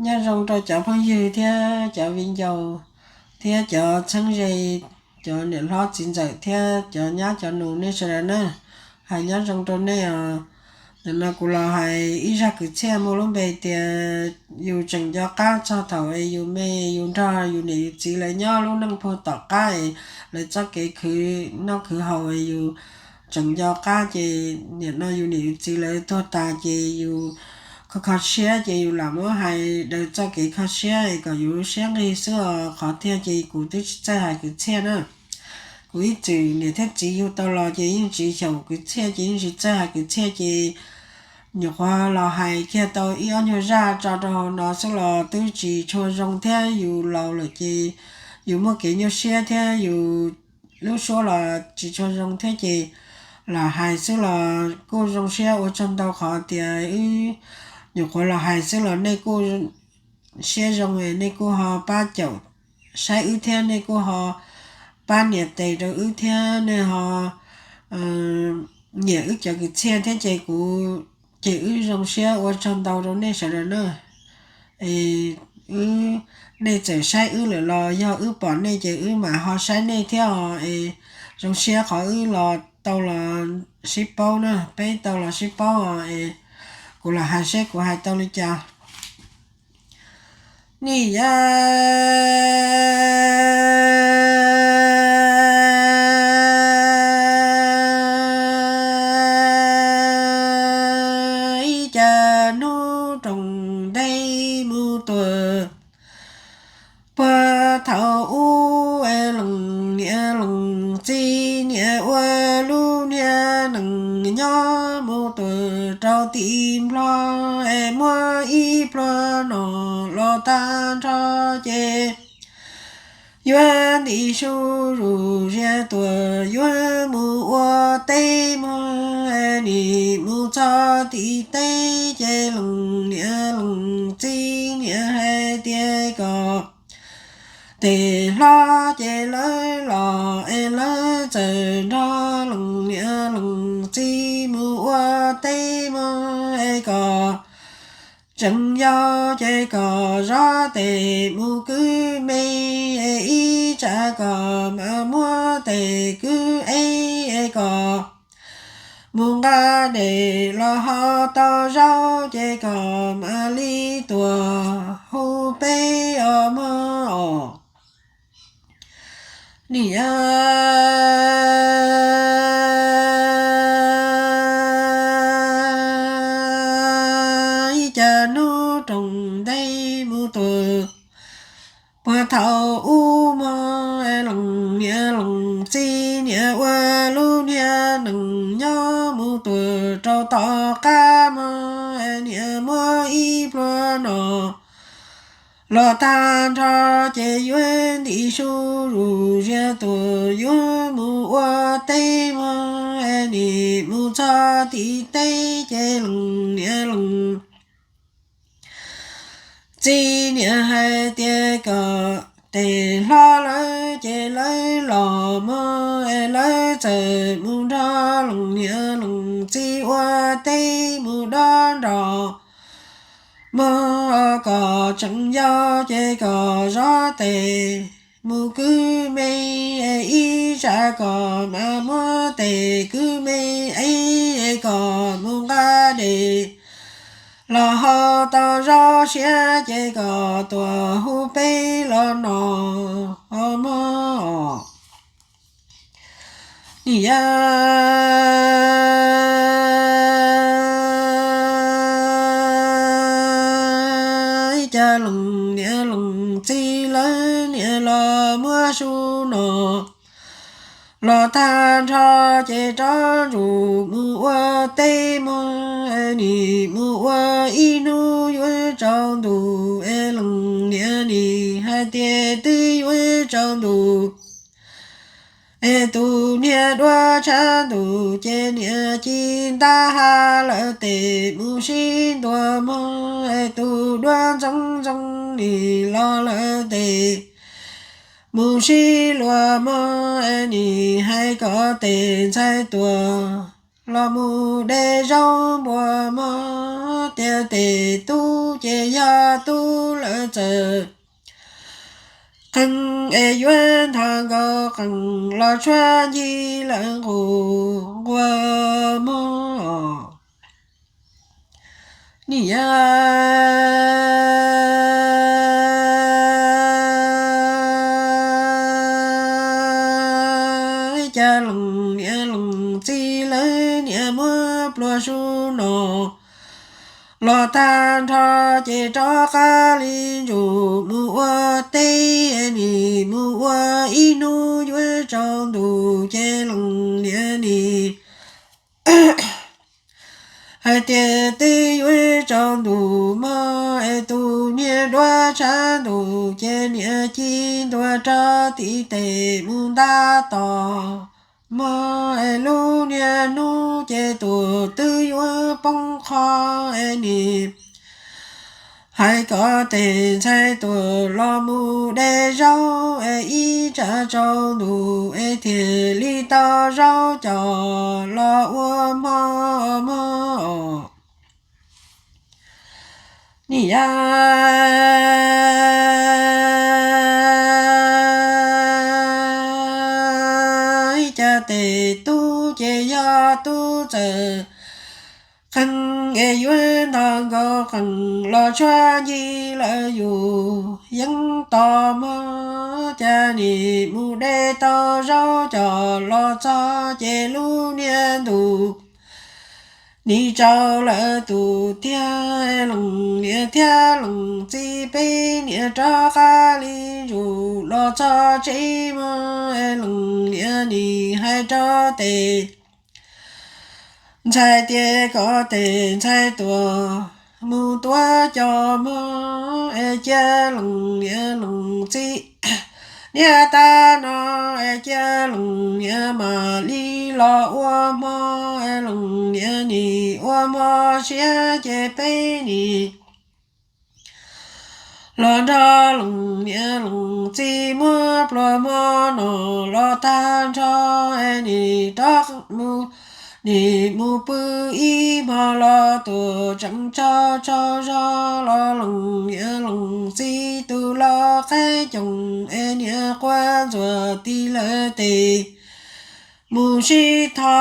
Nyob zoo rau cov phooj ywg thiab cov viv ncaus thiab cov txheeb ze, cov niam hlob txiv ntxawm thiab cov nyab cov nus nej sawv daws na. Hais nyob zoo rau nej os. Nim no kuv los hais ib zaj kwv txhiaj muaj lub npe tias yus tseem nco qab txog thaum es yus me, yus nrog yus niam yus txiv lawv nyob lub neej puag tom qab es lawv txoj kev khwv noj khwv haus es yus tseem nco qab ces nim no yus niam yus txiv lawv tuag tas ces yus kho kho siab ces yus lam muab hais daws txoj kev kho siab es kom yus lub siab nqig xwb os. Qhov tiag ces kuv twb tsis txawj hais kwv txhiaj na. Kuv ib txwm niam thiab txiv yug tau los ces yeej tsis xyaum kwv txhiaj ces yeej tsis txawj hais kwv txhiaj ces nyuam qhuav los hais kiag tau ib ob nyuag zaj tso rau hauv no xwb los twb tsis tshua zoo thiab yus laus lawm ces yus muaj kev nyuaj siab thiab yus lub suab los tsis tshua zoo thiab ces lam hais xwb los kuj zoo siab ua tsaug ntau qhov tias wb nyuam qhuav los hais xwb los nej kuj siab zoo es nej kuj ho pab caum saib wb thiab nej kuj ho pab nias tes rau wb thiab nej ho nyiam wb cov kwv txhiaj thiab ces kuv, ces wb zoo siab ua tsaug ntau rau nej sawv daws na. Es wb, nej txawm saib wb lawm los yog wb pom nej ces wb mam ho saib nej thiab os. Es zoo siab qhov wb los tau los sib paub na, peb tau los sib paub os. Es kuv los hais seb kuv hais tau li cas. Nim yog ib co hnub roos ntej mus tuaj, puag thaum ub es leej niam leej txiv niam ua lub niag neej nyob mus tuaj rau tim Nplog es muaj ib pluag no los tag nrho ces yuav ntim su zuj ziab tuaj yuav mus ua teb muag, nim mus txog tim teb ces leej niam leej txiv niam hais tias kom tes hlob ces lawv los es lawv txawm nrog leej niam leej txiv mus ua teb muag es kom tseem yog ces kom zov tes mus kwv me es ib tsam kom mam muab tes kwv ev es kom mus nqa dej los ho tau zaub ces kom mam li tuaj hu peb os mog os. Nim yog ib co hnub roos ntej mus tuaj, puag thaum ub mog leej niam leej txiv niam ua lub niag neej nyob mus tuaj rau tom qab mog, niam muaj ib pluag no los tag nrho ces yuav ntim su zuj ziab tuaj yuav mus ua teb mog, nim mus txog tim teb ces leej niam leej txiv niam hais tias kom tes hlob lawv ces lawv los mog es lawv txawm mus nrog leej niam leej txiv ua teb mus dob nrog mog, kom tseem yog ces kom zov tes mus kwv me es ib tsam kom mam muab tes kwv me ev es kom mus nqa dej los ho tau zaub siab ces kom tuaj hu peb los no os mog os. Nim yog ib co leej niam leej txiv lawv niam los muab su no los tag nrho ces rov ntsuj mus ua teb mog, nim mus ua ib hnub yuav tsaus ntuj es leej niam nim hais tias twb yuav tsaus ntuj es tus niag duab tshav ntuj ces niam ci ntab ha lawv tes mus sib ntua mog, es tus duab ntxoov ntxoo nim los lawv tes mus sib luag mog, nim hais kom tes ntxhais tuaj los mus de zaub npua mog. tias tes tub ces yog tub lawm txawm qees es yuav nthos nkaus qees los tshuab ncig lawv nqus nquag mog. Nim yog cas lees niam lees txiv lawv niam muab pluag su no los tag nrho ces rov qab li ntsuj mus ua teb, nim mus ua ib hnub yuav tsaus ntuj ces lees niam nim hais tias twb yuav tsaus ntuj mog es tus niag duab tshav ntuj ces niam ci ntua rau tim tes mus ntab tos mog es lub niag hnub ces tuam twb yuav poob qho es nim hais kom tes ntxhais tuam los mus de zaub es ib tsam tsaus ntuj es thiaj li tau zaub coj los ua hmo mog. Nim yog cas tes tub ces yog tub txawm qees es yuav nthos nkaus qees los tshuab ncig lawv yus yeeb tos mog, cas nim mus de tau zaub coj los txog ces lub niag ntuj nim tsaus lawm tus tiag, lees niam thiab lees txiv peb niam rov qab li ntsuj los txog tsev mog, lees niam nim hais rau tes ntxhais tias kom tes ntxhais tuam mus tuav cos mog es cia lees niam lees txiv niam tab no es cia lees niam mam li los ua hmo, lees niam nim ua hmo siab ces peb nim los nrog lees niam lees txiv muab pluag hmo no los tag nrho, nim rov mus, nim mus pw ib hmo los tuam tseem tsaug tsaug zog los lees niam lees txiv tus lau qaib coom es niam quaj ntxuag ti lawv tes mus sib tho,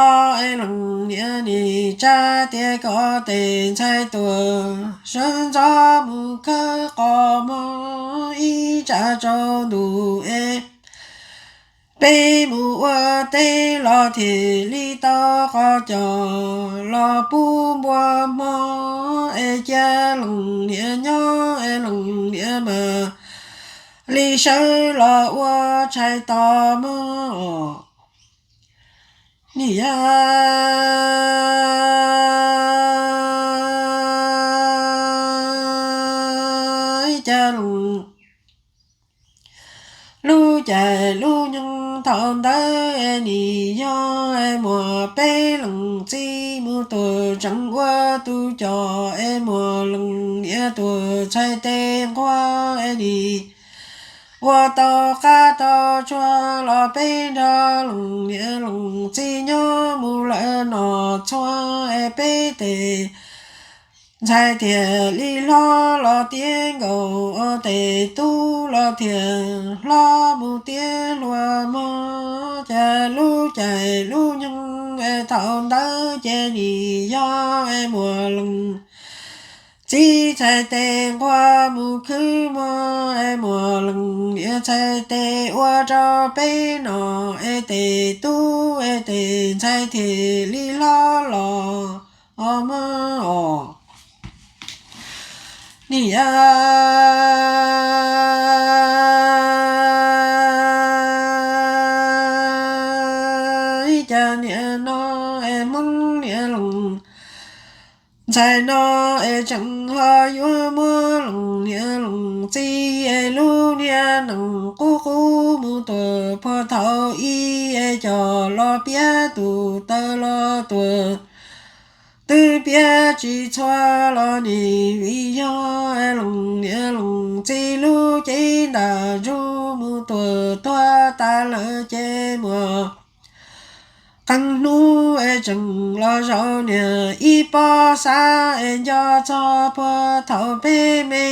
es lees niam nim tsa tias kom tes ntxhais tuam sawv ntxov mus khawb qos mog, ib tsam tsaus ntuj es peb mus ua teb los thiaj li tau qos coj los pub npua hmo, es cia lees niam nyob es lees niam mam li sawv los ua tshais tos mog. Nim yog cas lees lub caij lub nyoog thaum ntawd es nim yog es muaj peb lees txiv mus tuam tseem ua tus coj es muaj lees niam tuam txhais tes nquag es nim ua tau qab tau tshuaj los peb nrog lees niam lees txiv nyob mus lawm no txhua es peb tes ntxhais thiaj li hlob los tiav nkaus, tes tub los thiaj hlob mus tiav hluas mog. Cas lub caij lub nyoog es thaum ntawd ces nim yog es muaj lees txiv txhais tes nquag mus khwb mog, es muaj lees niam txhais tes ua rau peb no es tes tub es tes ntxhais thiaj li hlob los mog os. Nim yog cas niam no es Hmoob niam lees ntxhais no es tseem ho yuav muab lees niam lees txiv es lub niag nees qub qub mus tuam puag thaum ub es coj los piav tus taw los tuam twb piav tsis txhua los nim vim yog lees niam lees txiv lub cev ntaj ntsug mus tuam tuag tas lawm ces muaj qee hnub es tseem los zaum niam ib pob xav es nco txog puag thaum peb me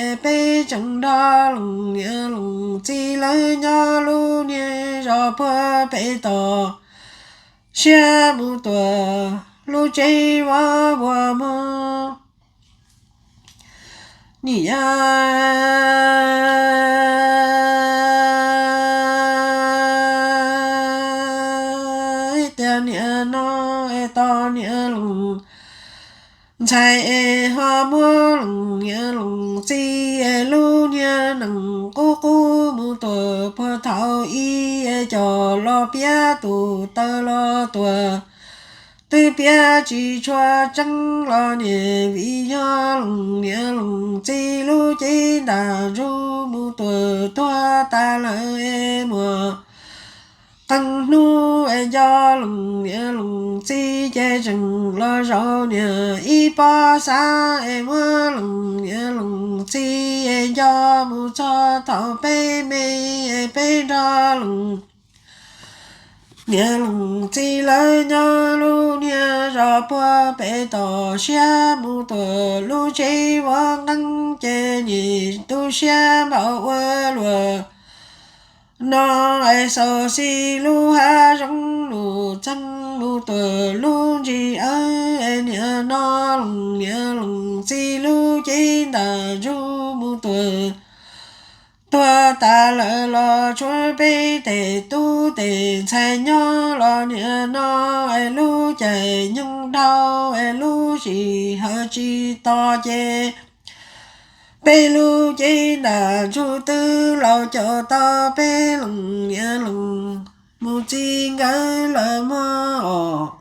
es peb tseem nrog Loos niam Loos txiv lawv nyob lub niag zos puag pem toj siab mus tuaj lub tsev vov vuas mog. Niam tias niam no es tos niam Loos ntxhais es ho muab Loos niam Loos txiv es lub niag nees qub qub mus tuaj puag thaum ub es coj los piav tus taw los tuaj twb piav tsis tshua tseeb los niam vim yog Loos niam Loos txiv lub cev ntaj ntsug mus tuaj tuag tas lawm es muaj qee hnub es nco Loos niam Loos txiv ces tseem los zaum niam ib pob xav es muab Loos niam Loos txiv es nco mus txog thaum peb me es peb nrog Loos niam Loos txiv lawv nyob lub niag zos puag pem toj siab mus tuaj lub tsev vov nqeeb ces niam tu siab npaum ua luaj no es xaus xis lub hav zoov lub txeeg mus tuaj lub ntsis awb es niam no Loos niam Loos txiv lub cev ntaj ntsug mus tuaj tuag tas lawm los tshuav peb tes tub tes ntxhais nyob los niam no es lub caij nyoog dhau es lub sij hawm tsis tos ces peb lub cev ntaj ntsug twb laus caum tau peb Loos niam Loos mus txiv nkawd lawm mog os.